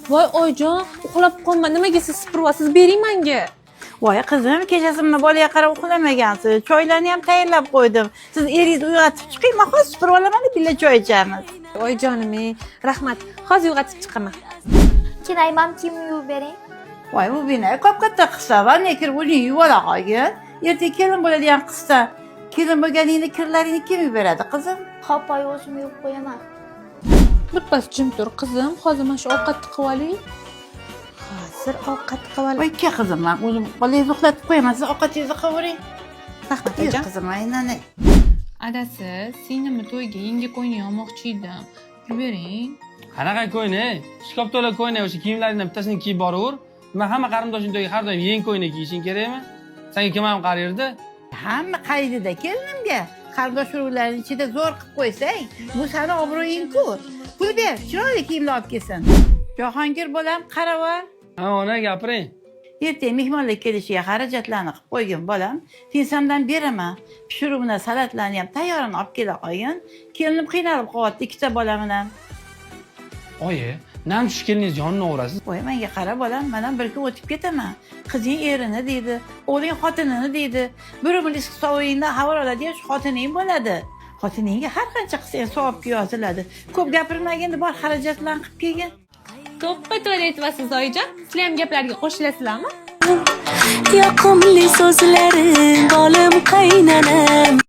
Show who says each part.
Speaker 1: Voy, oyijon, uxlab qolma. Nimaga siz supuryapsiz? Bering menga.
Speaker 2: Voy, qizim, kechasi mana bolaga qarab uxlamagansiz. Choylarni ham tayyorlab qo'ydim. Siz eringizni uyg'otib chiqing, man hozir supurib olaman, birga choy ichamiz.
Speaker 1: Oyijonim, ey, rahmat. Hozir uyg'otib chiqaman.
Speaker 3: Kinaymam, kiyim yuvib bering.
Speaker 2: Voy, bu bina kop katta qizsan, vannaga kirib o'zing yuvib ola qolgin. Ertaga kelin bo'ladigan qizsan. Kelin bo'lganingda kirlaringni kim yuvib beradi, qizim?
Speaker 3: Xo'p, oyi, o'zim yuvib qo'yaman.
Speaker 1: Birpas jim tur, qizim. Hozir mana shu ovqatni qilib olay. Hozir ovqat qilib olay.
Speaker 2: Voy, ke qizim, man o'zim bolangizni uxlatib qo'yaman, siz ovqatingizni qilib.
Speaker 1: Rahmat,
Speaker 2: Yur,
Speaker 1: oyijon.
Speaker 2: qizim, aynani.
Speaker 1: Adasi, singlimni to'yiga yangi ko'ylak olmoqchi edim. Pul bering.
Speaker 4: Qanaqa ko'ylak? Shkaf to'la ko'ylak, o'sha kiyimlaringdan bittasini kiyib boraver. Nima, hamma qarindoshing to'yiga har doim yangi ko'ylak kiyishing kerakmi? Sanga kim ham qaraydi?
Speaker 2: Hamma qaydida kelinimga. Qarindosh urug'larning ichida zo'r qilib qo'ysang, bu sani obro'ying-ku. Pul ber, chiroyli kiyimlar olib kelsin. Jahongir bolam, qaravor.
Speaker 4: Ha, ona, gapiring.
Speaker 2: Ertaga mehmonlar kelishiga xarajatlarni qilib qo'ygin, bolam. Pensamdan beraman. Pishiruv bilan salatlarni ham tayyorini olib kela qolgin. Kelinim qiynalib qolyapti ikkita bola bilan.
Speaker 4: Oyi, nam tush keliningiz yonini o'rasiz.
Speaker 2: Voy, menga qara, bolam, man ham bir kun o'tib ketaman. Qizing erini deydi, o'g'ling xotinini deydi. Bir umr issiq sovug'ingdan xabar oladigan shu xotining bo'ladi. Xotiningga har qancha qilsang savobga yoziladi. Ko'p gapirmagin, bor, xarajatlarni qilib kelgin.
Speaker 1: To'ppa to'g'ri aytyapsiz, oyijon. Sizlar ham gaplarga qo'shilasizlarmi?
Speaker 5: Yoqimli so'zlari bolam, qaynonam.